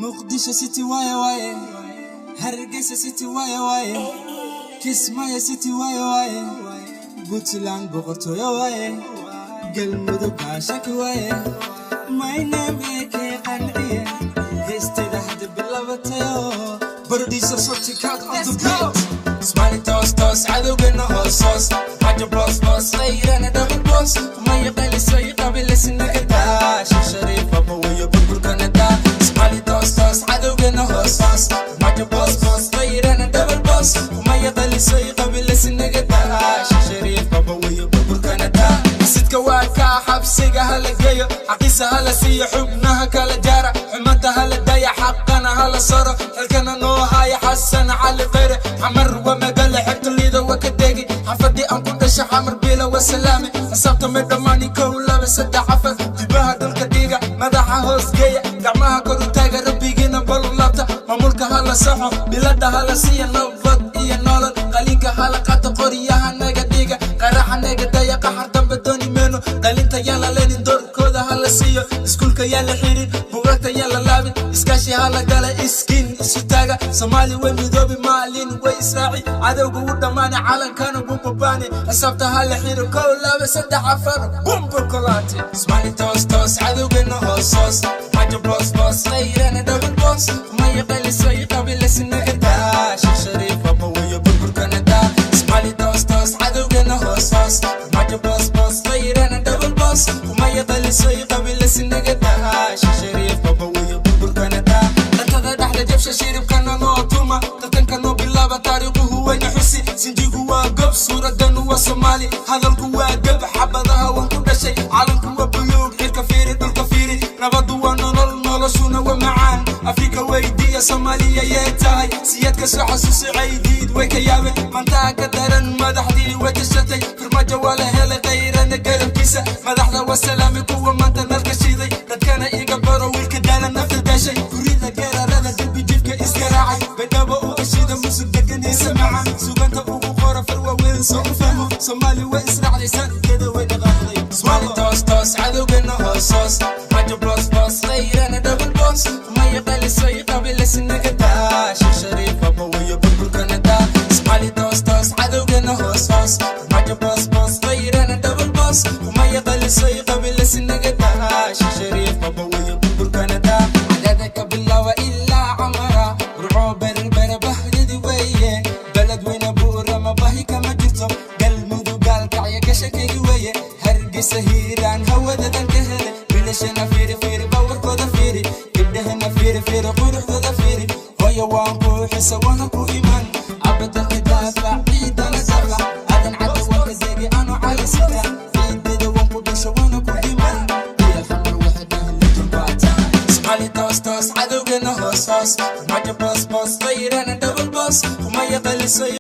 Muqdisho City waaye waaye, Hargeysa City waaye waaye, Kismaayo City waaye waaye, Puntland boqortooyo waaye, Galmudug baashaki waaye. My name AK Qanciye, heestayda hadda bilabatayo. Producer Sultikat on the beat. Smiley toos toos, cadowgana hoos hoos. Majo boss boss, qayrana double boss. Maya qalisay qabilisnaga daa. Sheekh Shariif aba wayo burburkana daa. Smiley toos toos, cadowgana hoos hoos. Majo boss boss, qayrana double boss. Maya qalisay qabilisnaga daa. Sheekh Shariif aba wayo burburkana daa. Sidka waa kaa xabsiga hala geeyo, xaqiisa hala siiyo, xubnaha kala jaara, xumanta hala daya, xaqana hala saro, xilkana noo haya Xasan Cali Khayre. Xamar waa magaala xebta liida waa ka degi, xafadii aan ku dhashay Xamar Biila waa salaame. Xisaabta may dhammaani: 1, 2, 3, 4. Dibaha dhulka dhiga, madaxa hoos geeya, gacmaha kor u taaga, rabbigiina balu laabta. Maamulka hala saxo, bilada hala siiya, nabad iyo nolol. Qalinka hala qato, qoryaha naga dhiga, qaraxa naga daya, qaxar dambe dooni meeno. Dhalinta yaan la leenin, doorkooda hala siiyo. Iskuulka yaan la xirin, buugagta yaan la laabin, iskaashi hala gala, iskiin isu taaga. Soomaali way midoobi, maalin way israaci, cadowga u dhammaani, calankana wuu babaani. Xisaabta hala xiro: 1, 2, 3, 4, bumba kolaate. Soomaali toos toos, cadowgana hoos hoos. Majo boss boss, qayrana double boss. Maya qalisay qabilisnaga daa. Sheekh Shariif aba wayo burburkana daa. Soomaali toos toos, cadowgana hoos hoos. Majo boss boss, qayrana double boss. Maya qalisay qabilisnaga daa. Sheekh Shariif aba wayo burburkana daa. Dhantada dhexda jabsha, shiribkana noo tuma, tartanka noo bilaaba, taariikhuhu wayna xusi. Sinjigu waa gob, suuradanu waa Soomaali, hadalku waa gab, xabadaha waan ku dhashay. Calanku waa buluug, xirka fiiri, dhulka fiiri. Nabadu waa nolol, noloshuna waa macaan. Afrika weydiiya Soomaaliya yee tahay. Siyaadka soo xasuusi, Caydiid way ka yaabeen, mantaa ka daran. Madaxdii way tashatay, Farmaajo waa la helay, Qayrana garabkiisa. Madaxda waa salaamay, kuwa maanta nalka shiiday. Dadkana iga baro, wiilka daala, nafta daashay, gurida geerarada, derbi jidhka iska raacay. Baydhabo u ashida, musug deganiisa macan, suganta ugu qora far waaweyn soo u fahmo. Soomaali way israacday, sankeeda way dhaqaaqday. Soomaali toos toos, cadowgana hoos hoos. Majo boss boss, qayrana double boss. Maya qalisay qabilisnaga daa. Sheekh Shariif aba wayo burburkana daa. Soomaali toos toos, cadowgana hoos hoos. Majo boss boss, qayrana double boss. Maya qalisay qabilisnaga daa. Sheekh Shariif aba wayo burburkana daa. Cadada ka bilaaba ilaa Camara, Burco, Berbera, bahdidi weeye. Beledweyne, Buurama, bahi kama jirto. Galmudug, Gaalkacyo, gashankaygi weeye. Hargeysa, Hiiraan, hawadadan ka hele. Bilashana fiiri fiiri, bawarkooda fiiri, gabdhahana fiiri fiiri, quruxdooda fiiri. Hooyo waan ku xisa, waana ku iman. Abadalka daafac, ciidana daafac. Adan Cadda waan ka degi, ano cali sita. Ciideeda waan ku dhasho, waana ku iman. Iyo Xamar waxay dhahan lijin baata. Soomaali toos toos, cadowgana hoos hoos. Majo boss boss, qayrana double boss. Maya qalisay.